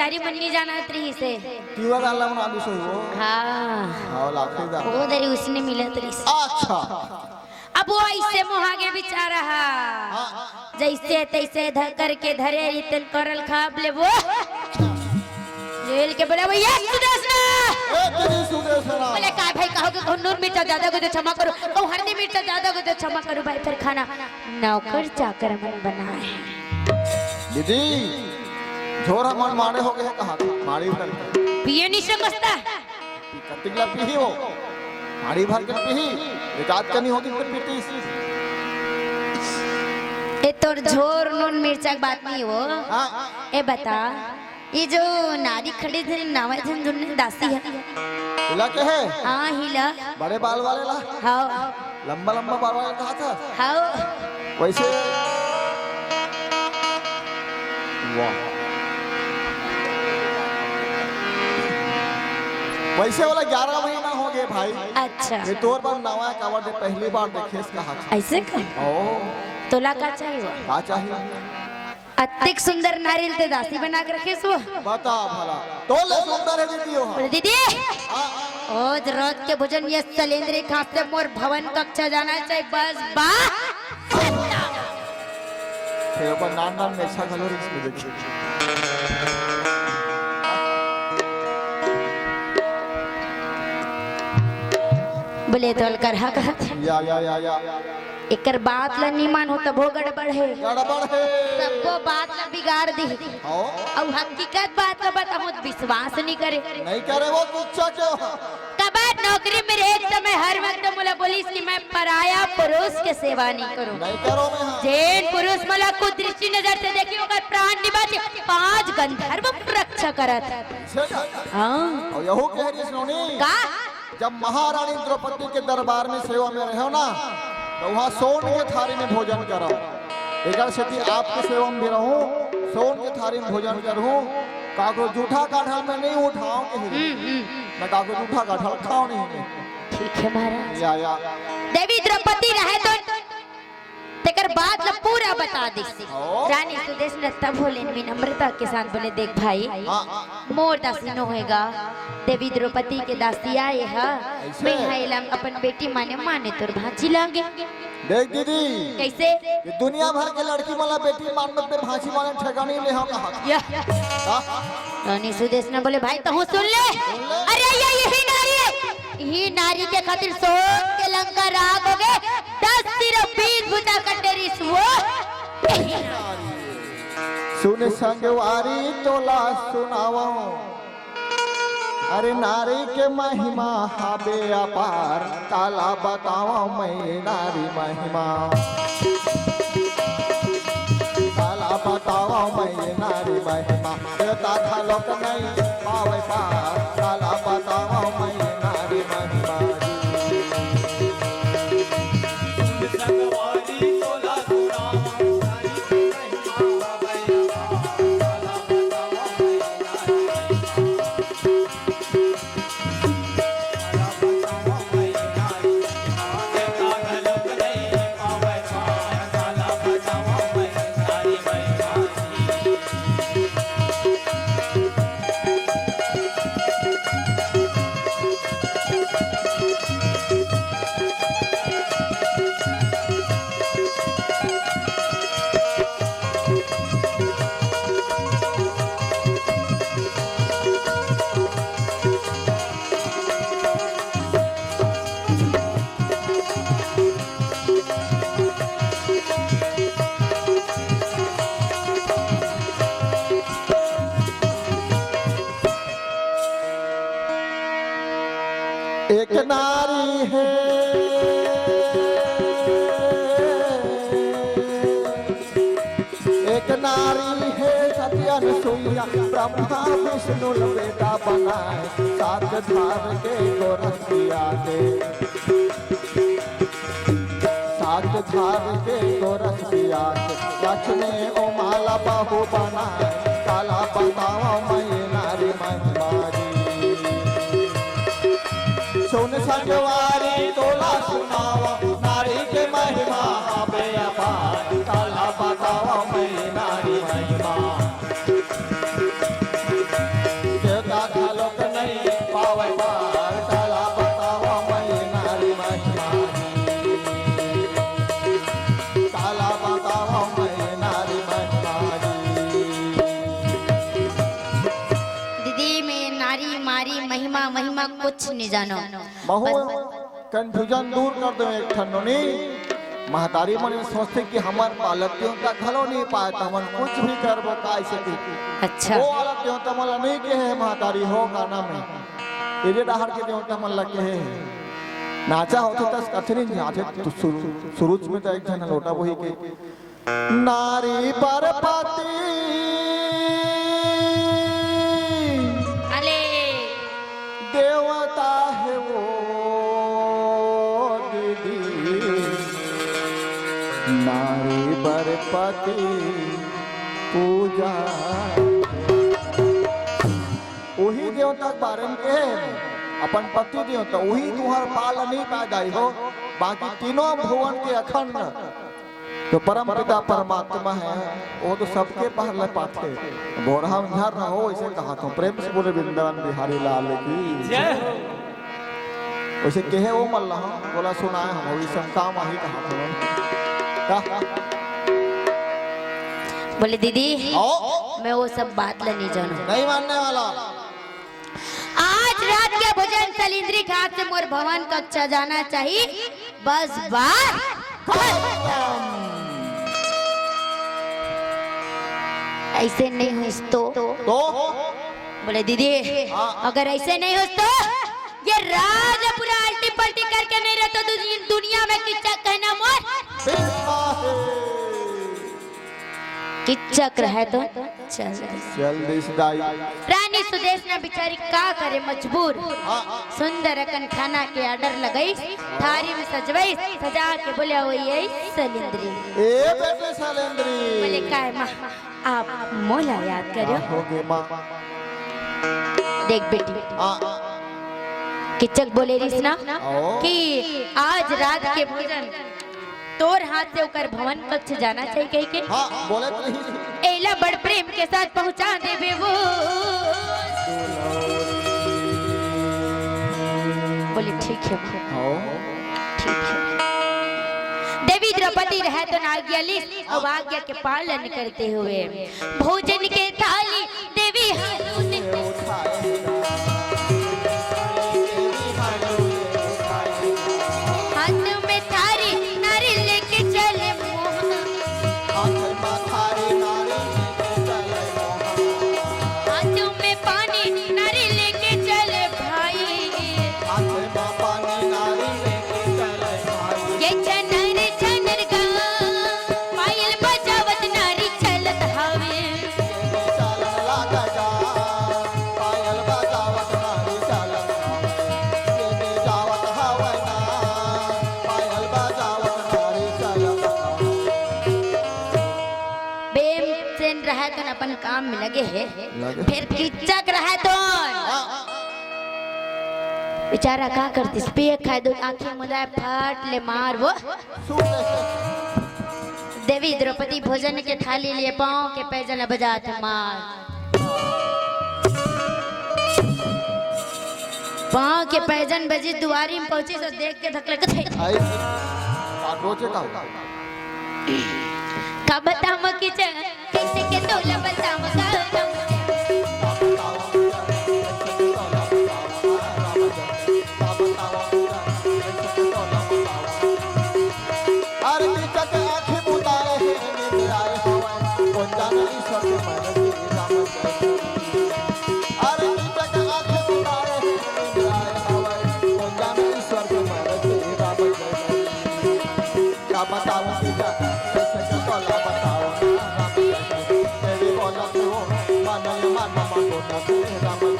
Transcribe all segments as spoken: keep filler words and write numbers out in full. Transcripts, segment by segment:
अरे, मन नहीं जाना रहिस हे। तिवरा दाल ला बना दे सो वो। हाँ। हाँ, लाखे दा। वो दरी उसने मिलत रहिस। अच्छा। अब वो ऐसे मोहा गे बेचारा हा। हाँ। जैसे तैसे धर करके धरे रितन करल खाब ले वो। जेल के बोला, "भैया, सुदेश ना।" ए, तेरी सुदेश ना। बोले, "का भाई, कहो के कहूँ नून मिर्चा ज्यादा को तो क्षमा करो, कहूँ हल्दी मिर्चा ज्यादा को तो क्षमा करो भाई, फिर खाना नौकर चाकर मन बनाए।" दीदी, झोर मन माड़े हो गए कहा था, माड़ी भर के। पिए नहीं सकता। कतिक ला पीही वो? माड़ी भर के पीही, एक आध कनी होती तो पीती। ए तोर झोर नून मिर्चा के बात नहीं वो। हाँ। ए बता, ये जो नारी खड़े थे, नावा झन जुन्ने दासी है। हिला के है? हाँ, हिला। बड़े बाल वाले ला? हाँ। लंबा लंबा बाल वाला कहा था? हाँ। वैसे, वाह। वैसे वाला ग्यारह महीना हो गए भाई। अच्छा। ये तोर बार नवा कावर दे पहली बार देखे इसका हाथ। ऐसे का? ओ। तोला का चाहिए? का चाहिए? अतिक सुंदर नारियल ते दासी बना के रखे सो। बता भला, तो ले सुंदर है दीदी हो। बोले, "दीदी, हाँ। रोज रोज के भोजन ये सलेंद्री खांसते मोर भवन कक्षा जाना चाहिए, बस बा।" फिर ऊपर नान नान में ऐसा घलो रिक्स में देखिए। बोले, "तो अलकर हा कहत।" या, या, या, या। एकर बात ला नी मानहू तभो गड़बड़ हे। गड़बड़ हे। सबको बात ला बिगाड़ दी। हाँ। अउ हकीकत बात ला बताहूँ त विश्वास नी करे। नहीं करे वो कुछ क्यों? कबर नौकरी में रहे समय हर वक्त मोला बोलिस कि मैं पराया पुरुष के सेवा नहीं करूँ। नहीं करो मैं हाँ। जेन पुरुष मोला कुदृष्टि नजर से देखी ओकर प्राण निभा के पांच गंधर्व रक्षा करत। से का? हाँ। अउ यहू कह रही सुनोनी। का? जब महारानी द्रौपदी के दरबार में सेवा में रहो ना, तो वहाँ सोन के थारी में भोजन करो। एकर सेती आपके सेवा में भी रहूं, सोन के थारी में भोजन करहूं, काकरो जूठा काठल में नहीं उठाओ के ही। हम्म, हम्म। मैं काकरो जूठा काठल खाओ नहीं मैं। ठीक है महाराज। या, या। देवी द्रौपदी रहे तो तेकर बात ला पूरा बता दिस। ओ। रानी सुदेश नत्था भोले विनम्रता के साथ बोले, "देख भाई, हाँ। मोर दासी नो होएगा, देवी द्रौपदी के दासी आए हा, ऐसे? मैं हा एला अपन बेटी माने, माने तोर भांची लागे।" देख दीदी, कैसे? ये दुनिया भर के लड़की मन ला बेटी मान मत बे, भांची माने ठेका नहीं ले हम कहा। या। हाँ? रानी सुदेश ना बोले, "भाई तहूँ सुन ले।" सुन ले। अरे ये यही नारी है, यही नारी के खातिर सोच के लंका राग हो गए। दस सिर बीस भुजा कंडेरी सुओ। सुन संगवारी तोला सुनावो, अरे नारी के महिमा हाबे अपार, काला बतावो मैं नारी महिमा, काला बतावो मैं नारी महिमा। देवता घलोक नहीं पावे पार, काला बतावो मैं नारी महिमा। एक नारी है, एक नारी है सती अनुसुईया, ब्रह्मा विष्णु ला बेटा बनाए, सात धार के गोरस पिया के। सात धार के गोरस पिया के, लक्ष्मी उमा ला बहू बनाए, काला बतावो मैं नारी महिमा जी। सुन संगवारी तोला सुनावो, नारी के महिमा हाबे अपार, काला बतावो मैं नारी महिमा। महिमा, महिमा कुछ नहीं जानो। महू बस confusion दूर कर दो एक ठन नोनी। महतारी मन सोचथे कि हमर पालक देवता घलो नहीं पाए, त हमन कुछ भी करबो, काय से कि अच्छा। वो वाला देवता मन ला नहीं कहे हे महतारी हो गाना में, एजे डहर के देवता मन ला कहे हे। नाचा होथे तस कथे नहीं, नाचे तो सुरु-, सुरुज में तो एक झन लोटा बोही के नारी बर पति अले। देवता हे वो दीदी, नारी बर पति पूजा। उही देवता के बारे में कहे, अपन पति देवता, उही तुहर पाल नहीं पाए दाई हो, बाकी तीनों भुवन के अखंड तो परम पिता परमात्मा है, वो तो सबके पहले पाथे। बोरहा में झर रहो, इसे कहा तो प्रेम से बोले वृंदावन बिहारी लाल की जय हो। वैसे कहे वो मल्ला, बोला सुनाए हम, वही सब काम आही कहा तो। का? बोले दीदी, आओ। मैं वो सब बात ला नहीं जानू। नहीं मानने वाला। आज रात के भोजन सलिंद्री घाट से मोर भवन कक्षा जाना चाहिए। बस बात खत्म। ऐसे नहीं होइस तो। तो? बोले दीदी, हाँ। अगर ऐसे नहीं होइस तो ये राज पूरा अल्टी पल्टी करके नहीं रहता तो दुनि-, दुनिया में किच्चक कहना मोर। बिस्मिल्लाह। किच्चक रहे तो चल। चल दिस दाई। रानी सुदेशना बिचारी का करे मजबूर। हाँ। सुंदर अकन खाना के order लगइस, थारी में सजवइस, सजा के बोले, "ओ ये सलिंद्री।" ए बेटी सलिंद्री। बोले, "काय माँ, आप मोला याद करो?" हो गे माँ। देख बेटी, हाँ। किच्चक बोले रिस ना आओ। कि आज रात के भोजन तोर हाथ से ओकर भवन कक्ष जाना चाहिए कहि के। हाँ, बोले तो नहीं। एला बड़ प्रेम के साथ पहुंचा देबे वो। बोले, "ठीक है माँ।" हाँ। ठीक है। देवी द्रौपदी रहे तो आज्ञा ली, अब आज्ञा के पालन करते हुए भोजन के थाली देवी हाथ में हाथ में थारी नारी लेके चले मोहा। हाथ में पानी नारी लेके चले भाई। ये झनर झनर गा पायल बजावत नारी चलत हवे। प्रेम से रहय तो अपन काम में लगे हे, लगे। फिर किच्चक रहय तो बेचारा का करतिस, पिए खाए दूध, आँखी मुंदाए, फट ले मार वो। देवी द्रौपदी भोजन के थाली लिए पाँव के पैजन बजात मार। पाँव के पैजन बजी दुआरी में पहुंची तो देख के धकले कथे। आई, आ, रोचे का? का बतावं किच्चक, कइसे के तोला बतावं का। अरे किच्चक आँखी मुंदाए हे, नींद आए हवय, कोन जाने ईश्वर के मरजी राम जय। अरे किच्चक आँखी मुंदाए हे, नींद आए हवय, कोन जाने ईश्वर के मरजी राम जय। का बतावं किच्चक, कइसे के तोला बतावं ना राम जय। देवी बोलत हो, मन मन मन को राम जय।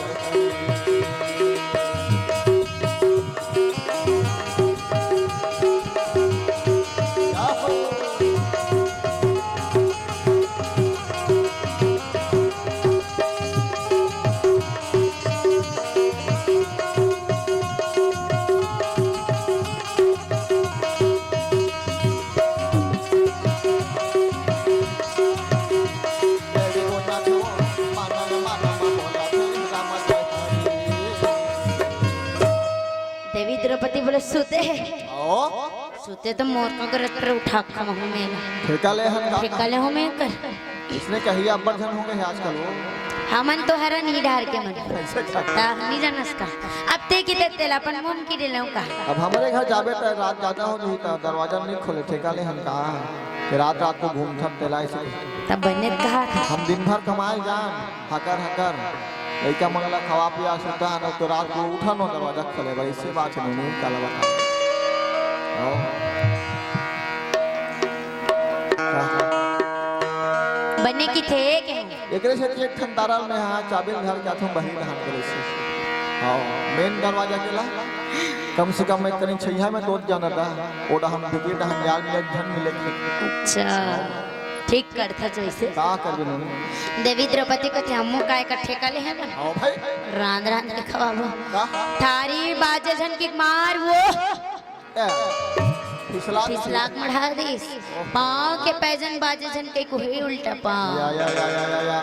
देवी द्रौपदी बोले, "सुते हे?" ओ? सुते तो मोर का गरज पर उठा के महूं में। ठेका ले हन का? ठेका ले हूं मैं कर। इसने कही अब्बड़ झन हो गए आजकल वो। हमन तो हरन ही डहर के मन। अइसे का? ता नहीं जानस का? अब ते की ते तेला अपन मुंह की डलऊं का? अब हमरे घर जाबे त रात जादा हो जाही त दरवाजा नहीं खोले, ठेका ले हन का? कि रात रात को घूमथन तेला अइसे। तब बने कहा था। हम दिन भर कमाए जान, हकर हकर। लइका मन ला खवा पिया सुता हन, तो रात को उठन हो दरवाजा खोले, भाई, अइसे बात है, नहीं काला बता। आओ। का? बने की थे के? एकरे सेती एक ठन तारा में हा चाबी ल धर के आथों बहिनी डहान करे से। हाँ, मेन दरवाजा के ला। कम से कम एक करीब छइहा में दोत जाना था। ओ डहान भीतरी डहान यार मिले, झन मिले। अच्छा, ठीक करथा जइसे। का करबे नोनी? देवी द्रौपदी कथे हमू काय का ठेका ले हे ना? हाँ भाई। रांध रांध के खवाबो। का? थारी बाजे झन की मार वो। ए, फिसला फिसलाक मढ़ा दिस। पाँव के पैजन बाजे झन के कोई उल्टा पाँव। या, या, या, या, या, या।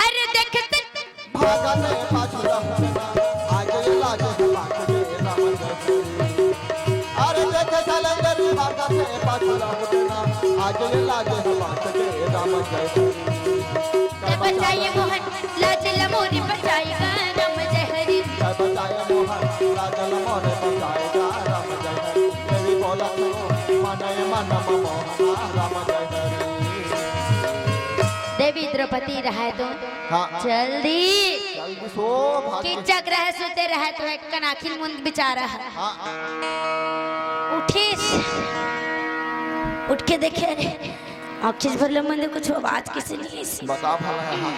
अरे देख ते भागा से पाछू रहो ना, आज ये लाज है बात के राम जय हरी। अरे देख सलेंदर भागा से पाछू रहो ना, आज ये लाज है बात के राम जय हरी। ते बचाइए मोहन, लाज लमोरी बचाएगा राम जय हरी। ते बचाइए मोहन, लाज लमोरी बचाएगा राम जय हरी। देवी बोला तो मन मन मोहना राम जय हरी। देवी द्रौपदी रहे तो हाँ। जल्दी जल्दी सो भाग। किचक रहे सुते रहे तो एक कन आँखी मुंद बिचारा है। हाँ। उठिस, उठ के देखे, अरे आँखी भर ले मुंदे, कुछ आवाज कइसे नहीं है इस? बता भला है, हाँ।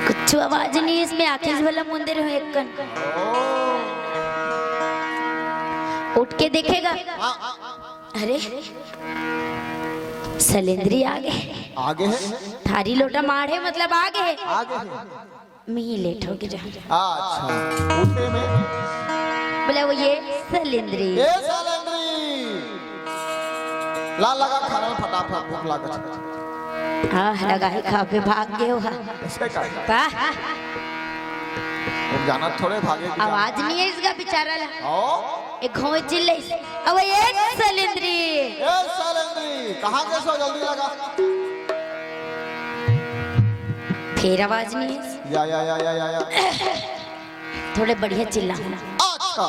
कुछ आवाज नहीं इसमें, आँखी भर ले मुंदे रहे एक कन। ओ। उठ के देखेगा। हाँ, हाँ, हाँ। अरे, सलेंद्री आगे। आगे है? थारी लोटा माढ़े मतलब आगे है। आगे है। मैं ही लेट हो गया। अच्छा, उठे में। बोले वो ये सलेंद्री। ए सलेंद्री। ला लगा खाना फटाफट, भूख लागत। हाँ, लगा है, खा के भाग गए हो। ऐसे का? वाह। वो जाना थोड़े भागे की आवाज नहीं है इसका बेचारा ला। आओ। एक घोंच चिल्ले। अब ये सलेंद्री। ए सलेंद्री, कहाँ के सो जल्दी लगा। फिर आवाज नहीं है। या, या, या, या, या, या। थोड़े बढ़िया चिल्ला। अच्छा।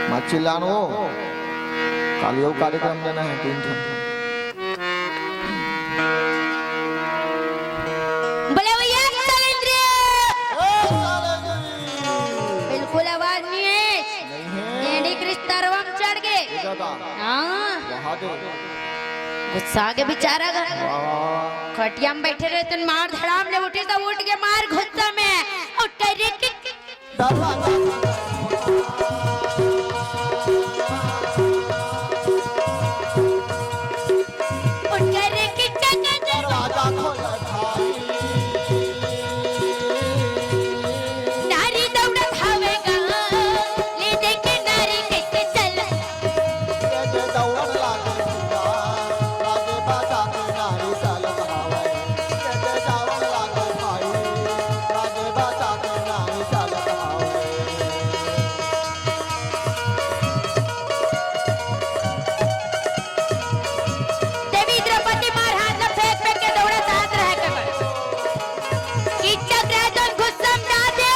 मत चिल्लान वो। काली वो कार्यक्रम देना है, तीन ठन। बोले भैया, सलेंद्री। ए, सलेंद्री। बिल्कुल आवाज नहीं है। नहीं है। एंडी क्रिस्तारवा में चढ़ गए। ए दादा। हाँ। वहाँ दे। गुस्सा के बेचारा का। वाह। खटिया में बैठे रहे, तुम मार धड़ाम ले उठे, तो उठ के मार गुस्सा में। उठ कर रे, टिक, टिक। उठ कर रे, टिक, टिक, टिक। दरवाजा खोल भाई। नारी दौड़त हवे गा, ले देखे नारी कैसे चल। देवी द्रौपदी मार हाथ ला फेंक फेंक के दौड़त आत रहे कमर। किचक रहे जौन गुस्सा में डाल दे।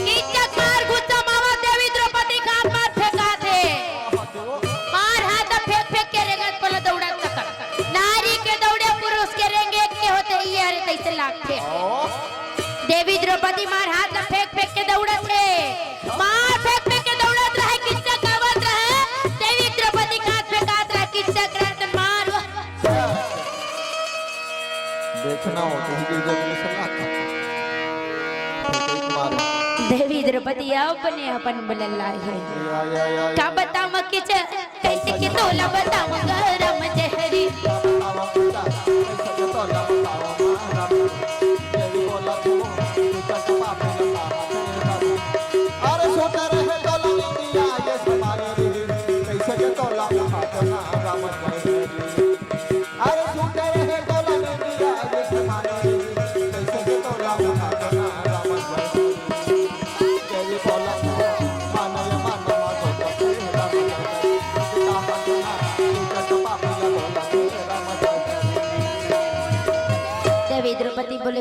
किचक मार गुस्सा मावा देवी द्रौपदी का हाथ मार फेंका थे। मार हाथ फेंक फेंक के रेंगत पला दौड़त तक। नारी के दौड़े पुरुष के रेंगे के होते ये हरे तैसे लागथे। देवी द्रौपदी मार हाथ ला फेंक फेंक के दौड़त हे। मार फेंक फेंक के दौड़त रहे, किचक आवत रहे। देवी द्रौपदी का हाथ फेंकात रहे, किचक रहे त मार। देखना हो तो ही देवी द्रौपदी से ना। मार। देवी द्रौपदी अपने अपन बुलल लाई है। या, या, या, या, का या। बताऊं मैं किचक? कैसे के तोला बतावंगा राम जय हरी। अरे सोता रहे तोला निंदिया ये समाने रे, कैसे के तोला बतावंगा राम जय हरी। अरे सोता रहे तोला निंदिया ये समाने रे,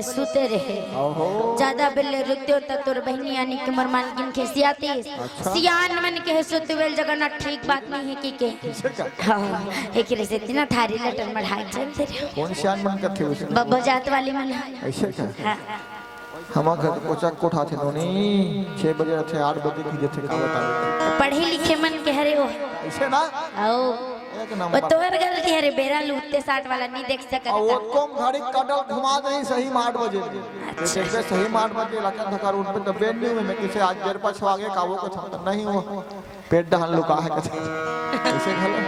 सुते रहे। ओहो। ज्यादा बेर ले रुकतेंव त तोर बहिनी यानी के मोर मालकिन खिसियातिस। अच्छा। सियान मन के सुतवेल जगना ठीक बात नहीं हे कहिके। हाँ, एकरे सेती ना थारी लटर मढ़ा के चल दे रहे। कोन सियान मन कथे उसे? बब्बो जात वाले मन ह। अइसे का? हाँ। हमर घर कोचक कोठाथे नोनी, छह बजे रथे, आठ बजे खिंचथे, का बतावे। पढ़े लिखे मन के हरे वो। अइसे ना? अउ एक नंबर। तोर गलती हरे, बेरा ल उत्ते साठ वाला नहीं देख सकत। अउ ओतको घड़ी कडल घुमा देही सही म आठ बजे। अच्छा। जइसे सही म आठ बजे लकन धकर उठ पे त बेन नहीं हुए, मैं किसे आज बेर पछवा गे काबो को छमता नहीं हो। पेट डहन लुका हे कथे। अइसे घलो।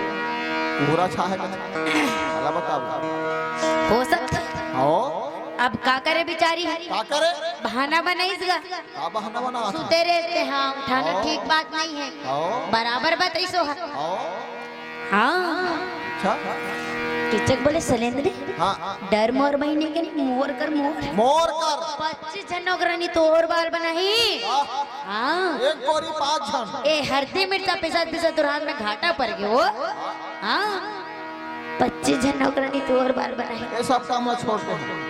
पूरा छा हे कथे। अला बताओ। हो सकत हे। हाँ। अब का करे बिचारी? का करे? बहाना बनाइस गा। का बहाना बना? सुते रहे ते, हाँ, उठाना हाँ। ठीक बात नहीं हे। हाँ। बराबर बताइस हो। हाँ। हाँ। अच्छा। कीचक बोले, "सलेंद्र, हाँ। डर मोर बहिनी के नहीं, मोर कर मोर।" मोर कर। पच्चीस झन नौकरानी तोर बर बनाही। हाँ। हाँ। एक बोरी पाँच झन। ए, हरदी मिर्चा पिसत पिसत तोर हाथ में घाटा पर गे वो। हाँ। पच्चीस झन नौकरानी तोर बर बनाही। ये सब काम ला छोड़ दे।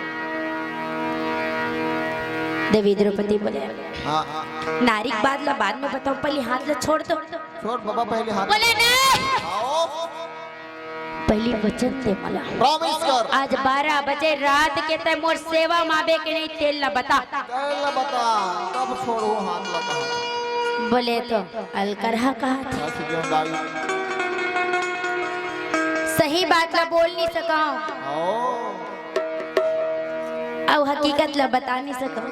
देवी द्रौपदी बोले, हाँ। नारी के बात ला बाद में बताओ, पहली हाथ ला छोड़ दो। छोड़ बाबा, पहली हाथ। बोले नहीं। आओ। पहली वचन दे मला। Promise कर। आज बारह बजे रात के तय मोर सेवा म आबे के नहीं, तेला बता। तेला बता, तब छोड़ो हाथ लगा। बोले तो अलकरहा कहा था। बस क्यों दाई? सही बात ला बोल नहीं सका। आओ। अउ हकीकत ला बता नहीं सका।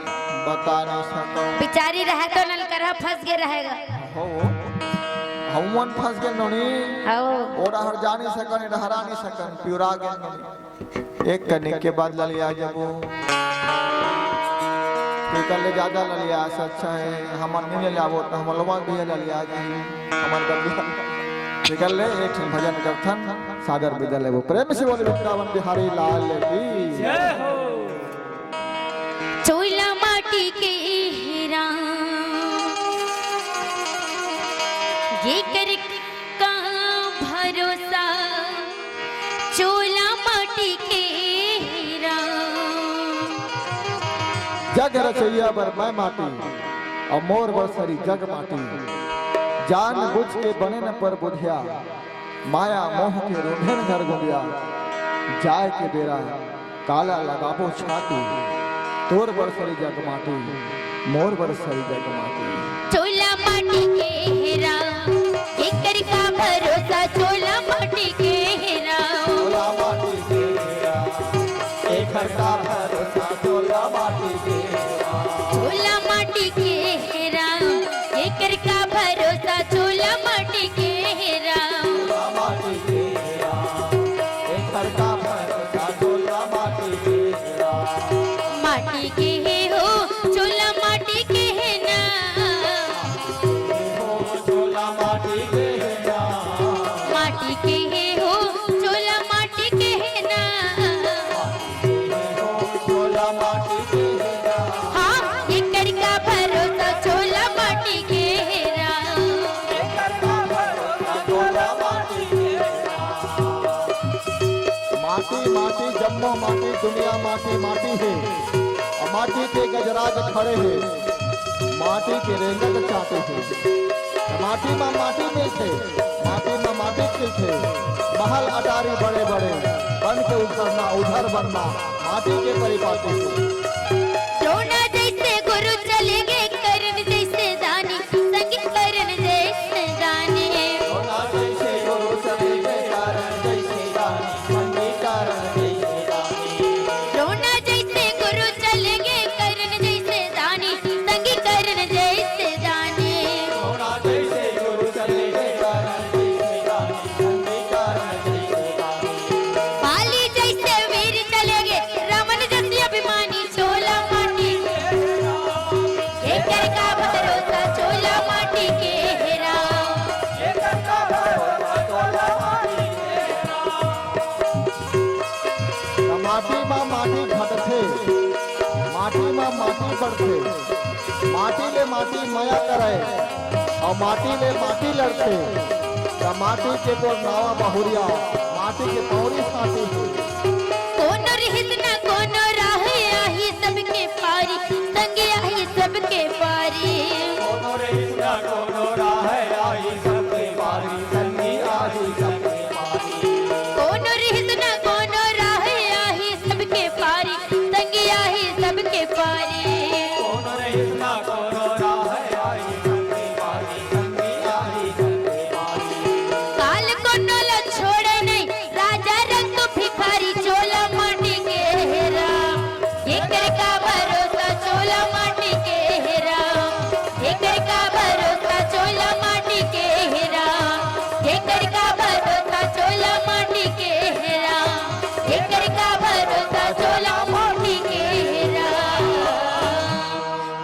बता नहीं सका। बिचारी रहे तो अलकरहा फंस गे रहेगा। हो, हवन फंस गेल नोनी। हो। ओ डहर जा नहीं सकन, ए डहर आ नहीं सकन, पिउरा गेल नोनी। एक कनिक के बाद ललिया जबो। तेकर ले ज्यादा ललिया से अच्छा हे, हमन नहीं ललियाबो, त हमर लोगन भी ललिया जाही, हमर बलिया। तेकर ले एक ठन भजन करथन, सादर बिदा लेबो। प्रेम से बोले वृंदावन बिहारी लाल की। जय हो। चोला माटी के हेरा, ये कर का भरोसा, चोला माटी के हेरा। जग रचइया बर मैं माटी, अउ मोर बर सरी जग माटी। जान बुझ के बने न पर बुधिया, माया मोह के रूंधे न घर गुंदिया। जाय के बेरा काला लगाबो छाती, तोर बर सरी जग माटी, मोर बर सरी जग माटी। चोला माटी के हेरा, एकर का भरोसा, चोला माटी के हेरा। चोला माटी के हेरा, एकर का भरोसा, चोला माटी के हेरा। चोला माटी के हेरा, एकर का भरोसा, चोला माटी के हेरा। चोला माटी के हेरा, एकर का भरोसा, चोला माटी के हेरा। माटी के हे हो, चोला माटी के हे ना। हो, चोला माटी के हे ना। माटी के हे हो, चोला माटी के हे ना। चोला माटी के हेरा। हाँ, एकर का भरोसा चोला माटी के हेरा। एकर का भरोसा चोला माटी के हेरा। माटी, माटी, जम्मो माटी, दुनिया माटी, माटी हे। अउ माटी के गजराज खड़े हे, माटी के रेंगत चाटे हे। माटी म माटी मिलथे, माटी म माटी खिलथे। महल अटारी बड़े बड़े, बन के उखरना, उधर बनना, माटी के परिपाटी हे। द्रोण जइसे गुरु चले गे, कर्ण जइसे दानी, संग कर्ण जइसे दानी। द्रोण जइसे गुरु चले गे, कर्ण जइसे दानी। द्रोण जइसे गुरु चले गे, कर्ण जइसे दानी, संगी कर्ण जइसे दानी। बाली जइसे वीर चले गे, रावण जइसे अभिमानी, चोला माटी। एकर का भरोसा, चोला माटी के हेरा। त माटी म माटी घटथे, माटी म माटी बढ़थे, माटी ले माटी मया करय, अउ माटी ले माटी लड़थे, त माटी के तोर नावा बहुरिया, माटी के पौरी साटी हे। कोनो रिहिस न कोनो राहे, आहिस पारी, संगी आही सबके पारी। कोनो रिहिस ना कोनो राहय, आही सबके पारी, संगी आही सबके पारी। कोनो रिहिस ना कोनो राहय, आही सबके पारी, संगी आही सबके पारी। कोनो रिहिस ना कोनो राहय, आही सबके पारी, संगी आही सबके पारी। काल कोनो ल छोड़े नहीं, राजा रंग भिखारी, चोला माटी के हे राम। जेकर का भरोसा, चोला माटी के हे राम। जेकर का भरोसा, चोला माटी के हे राम। जेकर का भरोसा, चोला माटी के हे राम। जेकर का भरोसा, चोला माटी के हे राम।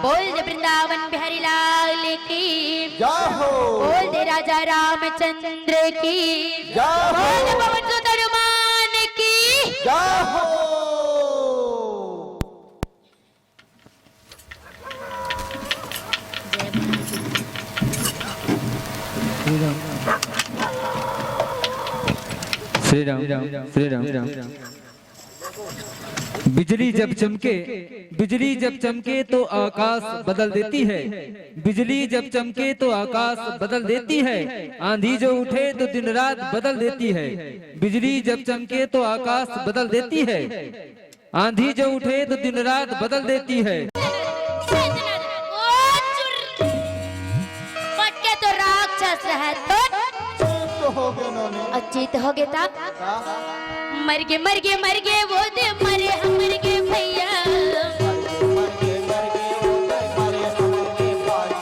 बोल जय वृंदावन बिहारी लाल की। जय हो। बोल दे राजा रामचंद्र की। जय हो। बोल पवन सुत हनुमान की। जय हो। श्री राम, श्री राम, श्री राम। बिजली जब चमके, बिजली जब चमके तो आकाश बदल देती है। बिजली जब चमके तो आकाश बदल देती है। आंधी जो उठे तो दिन रात बदल देती है। बिजली जब चमके तो आकाश बदल देती है। आंधी जो उठे तो दिन रात बदल देती है। ओ चुर-, पक्के तो राक्षस रहे तो। चित्त हो गए नोनी। अचित हो गए ता। का? मर गे, मर गे, मर गे वो दे, मरे हमर गे भैया। मर गे, मर गे, मर गे वो दे, मरे हमर गे भाई।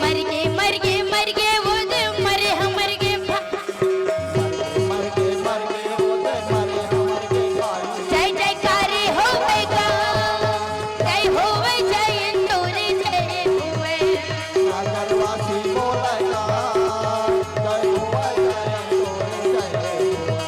मर गे, मर गे, मर गे वो दे, मरे हमर गे भा-, मर गे, मर गे, मर गे वो दे, मरे हमर गे भाई। जय जयकारी होवे गा, जय होवे, जय इंदौर जय होवे। नगरवासी बोले गा, जय होवे, जय इंदौर जय होवे।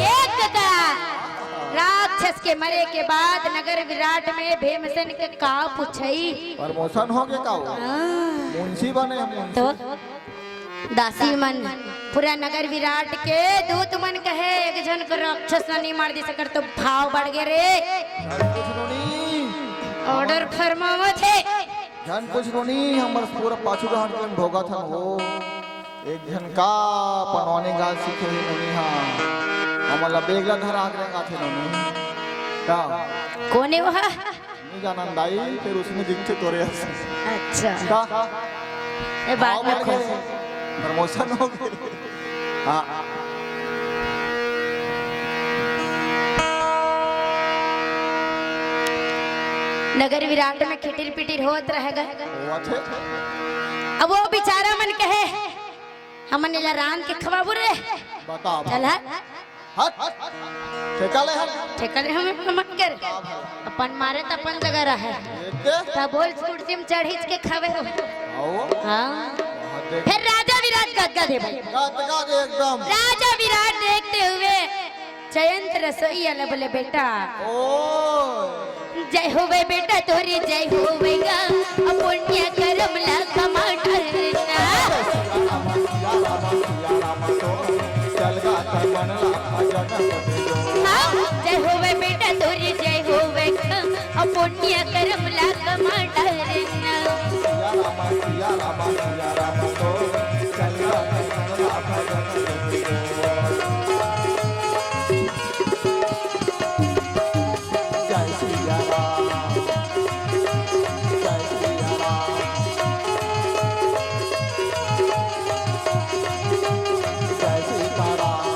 एक का राक्षस के मरे के बाद नगर विराट में भीमसेन के का पूछई? प्रमोशन हो गए का वो? हाँ। मुंशी बने हैं, मुंशी। तो दासी मन पूरा नगर विराट के दूत मन कहे, एक झन को राक्षस ला नहीं मार दी सकर तो भाव बढ़ गए रे। झन कुछ नोनी। ऑर्डर फरमावत हे। झन कुछ नोनी, हमर पूरा पाछू डहर के भोगत हन हो। एक झन का पनवानी गाल सीखे हे नोनी हा। हमन ला बेग ला धरा के रेंगाथे नोनी। का? कोन हे वह? नहीं जानन दाई, फिर उसमें दिखते तोरे अस। अच्छा। का? ए, बाद में आओ, खोज। प्रमोशन हो गए। हाँ। नगर विराट में खिटिर पिटिर होत रहेगा। होत हे। अब वो बेचारा मन कहे, "हमन एला रांध के खवाबो रे।" बता, चल बता। हट। हट। ठेका ले हट। ठेका ले हम, हम मत कर। का भला? अपन मारे त अपन जगह रहे। एते? त बोल कुर्सी में चढ़ीच के खावे हो। आओ। हाँ। हाँ, देख। फिर राजा विराट गदगद हे भाई। गदगद एकदम। राजा विराट देखते हुए जयंत रसोईया ला बोले, "बेटा।" ओ। जय होवे बेटा तोरे, जय होवे गा, अब पुण्य करम ला कमा डरना। हाँ, जय होवे बेटा तोरे, जय होवे गा, अब पुण्य करम ला कमा डरना। जय सिया राम, जय सिया राम, जय सीता राम,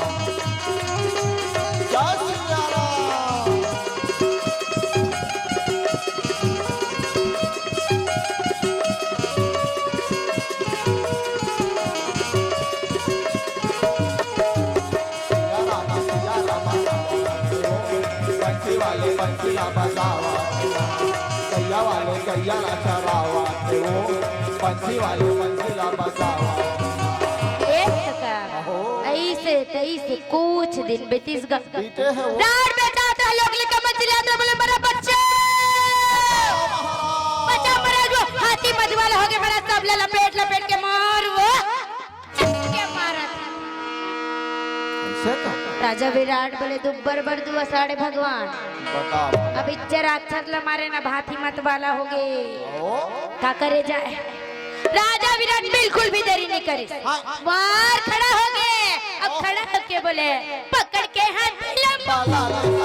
जय सिया राम। बजावा, गैया वाले गैया ला चरावा, वो पंछी वाले पंछी ला बजावा। ए कका, अहो। ऐसे तैसे कुछ दिन बीतिस गा। बीते हैं वो। राड़ में जाता है लोग लेकर मछली आते बोले, "मेरा बच्चा, बच्चा मरा जो हाथी मधुवाला हो गया, मेरा सबला लपेट लपेट के मार वो।" के मारत। ऐसे का? राजा विराट बोले, "दुब्बर बर दुआ साढ़े भगवान।" बताओ। अब इच्चे राक्षस ल मारे ना, हाथी मत वाला हो गए। ओ? का करे जाए? राजा विराट बिल्कुल भी देरी नहीं करे। हाँ। बाहर खड़ा हो गए। अब ओ। खड़ा होके बोले, "पकड़ के हाथ लम-" बाला रे।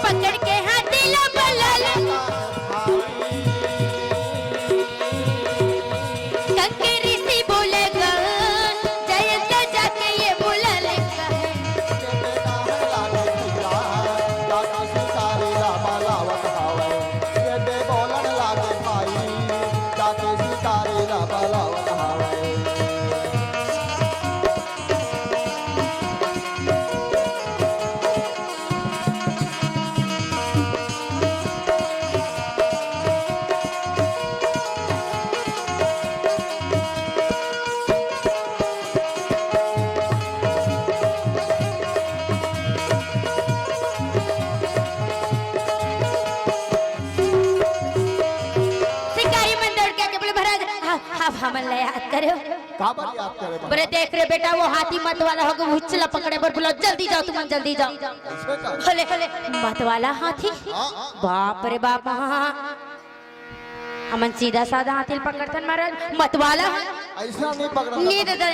पकड़ के हाथ लम-, बाला रे। कंकरी सी बोलेगा, जयंत जाके ये बोला लेता है। शिकारी मन दौड़ के आके बोले, "महाराज, आप, आप हमन ला याद करे हो?" काबर याद करे, महाराज? बोले, "देख रे बेटा, वो हाथी मत वाला हो गया, उच्चला पकड़े बर बुलाओ, जल्दी जाओ तुमन, जल्दी जाओ।" ऐसे का? बोले, "मत वाला हाथी?" हाँ। बाप रे बाप, हाँ। हमन सीधा साधा हाथी ल पकड़थन महाराज, मत वाला। ऐसा नहीं पकड़ना नहीं था। दादा,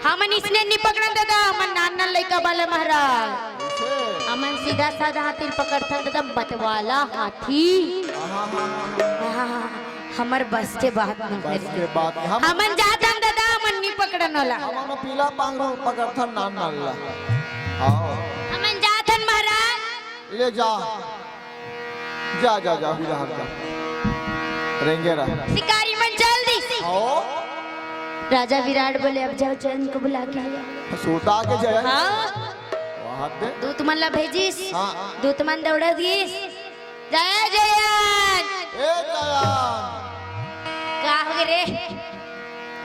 हमन इसने नहीं पकड़न दादा, हमन नान नान लइका वाले महाराज। ऐसे? हमन सीधा साधा हाथी ल पकड़थन दादा, मत वाला हाथी। हाँ, हाँ, हाँ, हाँ। हाँ, हमर बस के बात नहीं बस है। के बात नहीं। हम हमन जाथन दादा, हमन नहीं पकड़न वाला। हमन पीला पांगरू पकड़थन नान नान ला। हाँ। हमन जाथन महाराज। ले जा। जा, जा, जा, विराट जा। रेंगे रह। शिकारी मन जल्दी से। आओ। राजा विराट बोले, "अब जाओ, जयंत को बुला के ले आओ।" सूता के जयंत। हाँ। वहाँ दे। दूत मन ला भेजिस। हाँ। दूत मन दौड़ा दिस। जय जयंत। ए जयंत। का हो गे रे?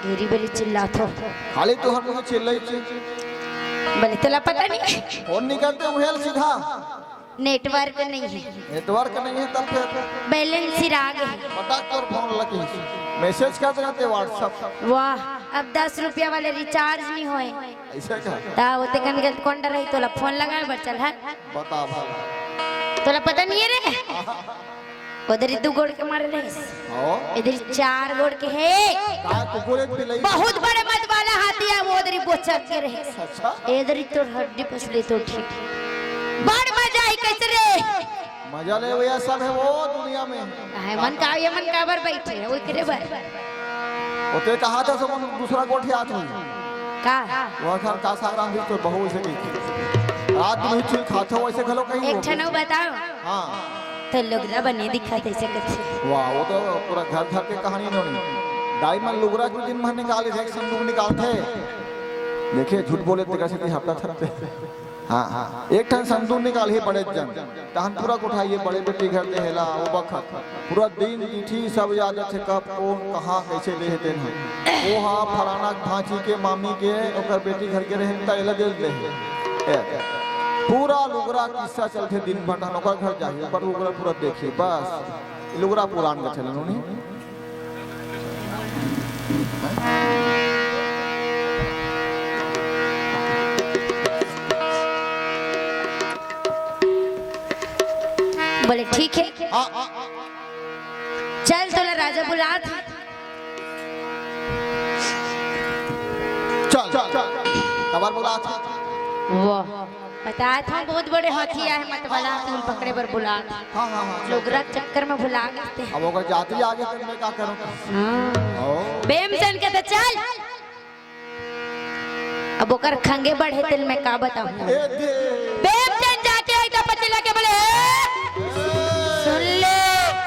ढेरी बरी चिल्लात हो। खाली तो हम लोग चिल्लाई चिल्लाई। बोले, "तोला पता नहीं।" फोन नहीं करते, उहेल सीधा। नेटवर्क नहीं है। नेटवर्क नहीं है तब फिर? बैलेंस सिरा गे। पता तोर फोन लगी। मैसेज कर देते WhatsApp। वाह, अब दस रुपया वाले रिचार्ज नहीं होए। ऐसे का? ता होते कन गल कौन डर है तोला फोन लगाए बर चल है? बता भाई। तोला पता नहीं है रे? उधर ही दू गोड़ के मारे रहे। हाँ। इधर चार गोड़ के है। का कुकुर एक बिलाई? बहुत बड़े मत वाला हाथी है, वो उधर ही बोचर के रहे। अच्छा। इधर ही तोर हड्डी पसली तो ठीक। बड़ मजा आई कैसे रे? मजा ले भैया, सब है वो दुनिया में। काहे मन का, ये मन काबर बैठे है, वो करे बर। ओते कहा था सब दूसरा गोठियात हुई। का? वो घर का सारा भी तो बहू से की। रात में चुल खाते हो, ऐसे घलो कहीं एक हो। ठन अउ बताओ। हाँ। तो लुगरा बने दिखत ऐसे कुछ। वाह, वो तो पूरा घर घर के कहानी नोनी। दाई मन लुगरा के दिन भर निकाले थे, एक संदूक निकालते। देखिए, झूठ बोले तेरा से हफ्ता थकते। हाँ, हाँ। एक ठन संदूक निकाल ही बड़े जन। तहन पूरा कोठाई ये बड़े बेटी घर देहेला, वो बखत। पूरा दिन तिथि सब याद रथे, कब, कौन, कहाँ, कैसे देहे तेन ह। वो हा फलाना भांची के, मामी के, ओकर बेटी घर के रहे, त एला दे देहे। ए, पूरा लुगरा किस्सा चलथे दिन भर, तहन ओकर घर जाही, पर लुगरा पूरा देखी, बस। लुगरा पुरान के चलन उन्हीं। बोले, "ठीक है।" हाँ। चल, तोला राजा बुलात। चल, चल, चल। काबर बुलात? वाह। बतात हूँ, बहुत बड़े हाथी आए हैं, मत वाला हाथी ल पकड़े बर बुला। हाँ, हाँ, हाँ, चल, लुगरा चल। चक्कर में भुला गए थे। अब ओकर जाति आगे तो मैं का करूँ? हाँ। ओ। बेमचन के तो चल। अब ओकर खंगे बढ़े तेल मैं का बताऊँ? ए दे। बेमचन जाके आई तो पतिला के बोले, "ए, सुन ले।"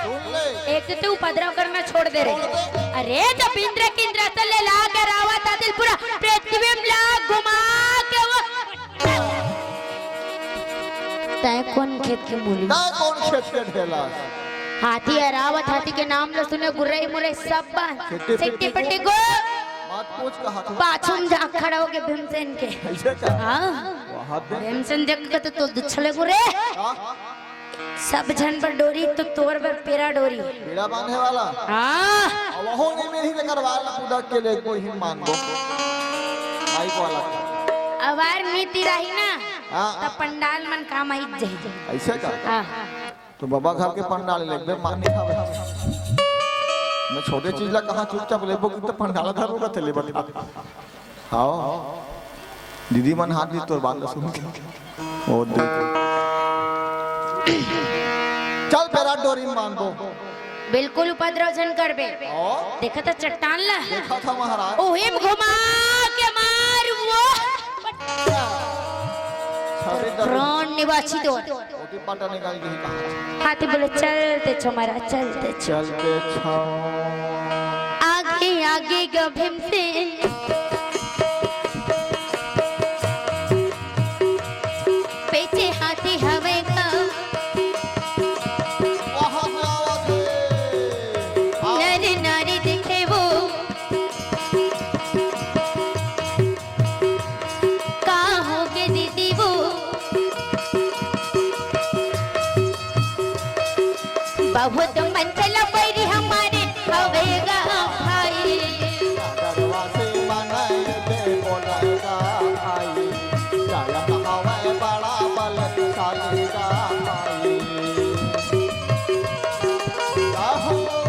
सुन ले। एक तो तू उपद्रव करना छोड़ दे रे। छोड़ दे। अरे, जब इंद्र के इंद्रासन ले ला के रावत आतिल पूरा पृथ्वी में ला घुमा के वो कोन खेत के मूली? तैं कोन खेत के ढेला? हाथी अरावत, हाथी के नाम ल सुने, गुर्रई मुरई सब बा। सिट्टी सिट्टी पिट्टी पिट्टी गो। गो। मत पूछ कहा था। पाछू में जा खड़ा हो गए भीमसेन के। ऐसे का? हाँ। वहाँ पे। भीमसेन देख के तो, तो दुछले गुरे। हाँ। सब झन बर डोरी तो तोर बर पेरा डोरी। पेरा बांधे वाला। हाँ। अब वहो नहीं मिलही तेकर वाला पुदक के ले कोई ही मान दो। माइक वाला। अवार नीति रही ना, हाँ। त पंडाल मन काम आई जाही। ऐसे का? हाँ। तो बाबा घर के पंडाल लेबे मान नहीं खावे। मैं छोटे चीज ला कहाँ चुपचाप लेबो कि तो पंडाल धरबो का थैली बता। हाँ। दीदी मन हाथ दी तोर बात ला सुन के। ओ देख। चल पेरा डोरी मान दो। बिल्कुल उपद्रव झन करबे। और? देखा था चट्टान ला। देखा था महाराज। ओही में घुमा के मार वो। छवि दर्द। प्राण निवासी तो। ओती पाटा निकाल के ही कहा। हाथी बोले, "चलते छो मारा, चलते छो।" चलते छो। आगे, आगे ग भीमसेन। पीछे हाथी हवे ग। वहाँ से आवत हे। नर नारी दिखे वो। का होगे दीदी वो? बहुत मन चला बैरी हमारे हवे गा भाई। नगरवा से मनई दे बोलगा भाई। जायत हवे बड़ा बलशाली गा भाई। आहो।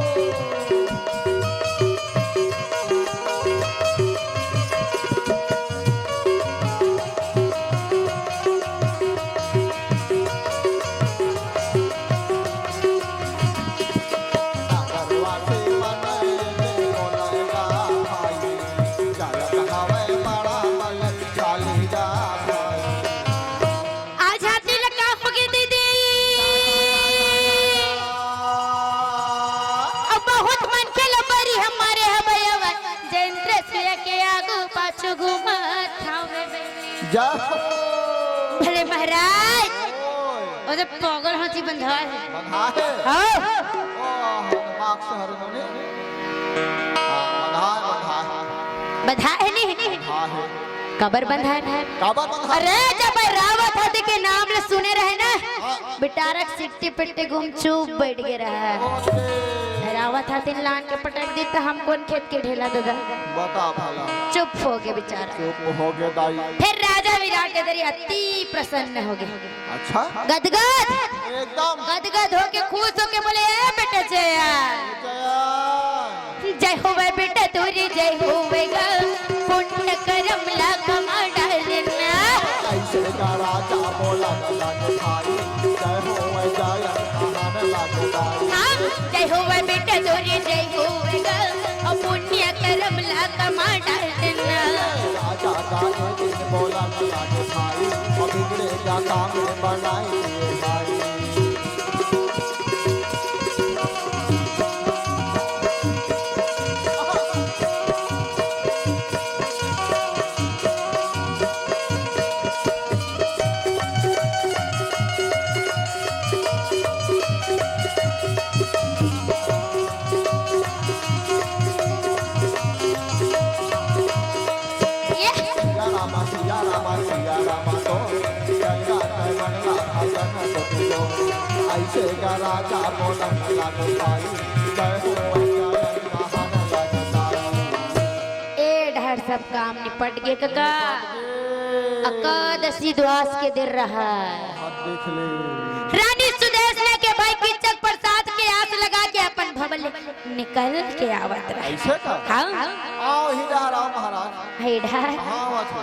आज हाथी ला का होगे दीदी? अब बहुत मनखे ला बरी हमारे हवय अवय। जैन त्रिशूल के आगू पाछू घूमत हवे। जा। भले महाराज। ओए। ओ तो पागल हाथी बंधा हे। बंधा हे? हाँ। ओ, दिमाग से हर मने। हाँ, बंधा हे, बंधा हे। बंधा हे नहीं? बंधा हे। काबर बंधाय रहे? काबर बंधाय? अरे, जब रावत हाथी के नाम ल सुने रहे ना, हाँ। बिटारक सिट्टी पिट्टी गुमचुप बैठ गे रहे। ओके। रावत हाथी लान के पटक दी त हम कोन खेत के ढेला ददा? बता भला। चुप हो गे बिचारा। चुप हो गे दाई। फिर राजा विराट के दरी अति प्रसन्न हो गे। अच्छा? गदगद। एकदम। गदगद होके खुश होके बोले, "ए बेटा जया।" जया। जय होवे बेटा तोरी जय होवे गा, पुण्य करम ला कमा डालना। ऐसे का राजा बोला लग भाई, जय होवे जय हनुमान लग भाई। हाँ, जय होवे बेटा तोरी जय होवे गा, और पुण्य करम ला कमा डालना। राजा का दिन बोला लग भाई, और बिगड़े का काम बनाई दिए भाई। ये सिया रामा, सिया रामा, सिया रामा तो, गंगा के मंगला भजन को दो। ऐसे का राजा बोलन लग भाई, जय हो जय महान लग भाई। ए डहर सब काम निपट गे कका। एकादशी द्वास के दिन रहा। हाथ देख ले। रानी सुदेशना के भाई किचक प्रसाद के आस लगा के अपन भवन ले निकल के आवत रहे। ऐसे का? हाँ। आओ ही डहर आओ महाराज। हे डहर। हाँ, आवत हो।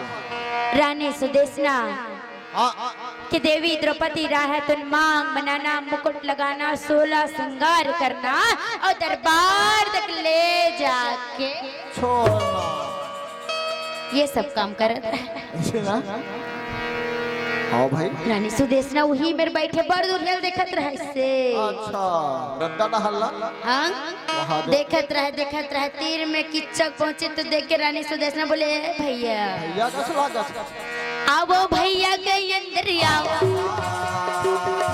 रानी सुदेशना हाँ। कि देवी द्रौपदी राहय तुन मांग बनाना, मुकुट लगाना, सोलह श्रृंगार करना और दरबार तक ले जाके छोड़ना। ये सब काम करत रहे। ऐसे ना? हाँ भाई। रानी सुदेशना उही मेर बैठे बड़ दुरिहा ले देखत रहे से। अच्छा, रद्दा डहर ला? हाँ। वहाँ दे- देखत रहे, देखत रहे, तीर में किचक पहुंचे तो देख के रानी सुदेशना बोले, "ए भैया।" भैया कस लागत? "आवो भैया के अंदर आवो।"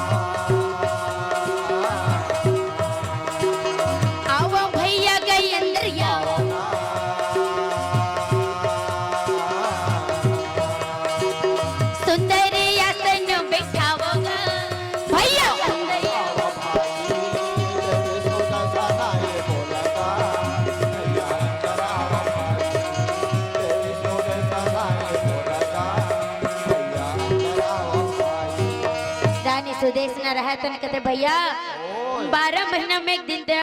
देश न रहय तन कथे भैया, बारह महीना में एक दिन ते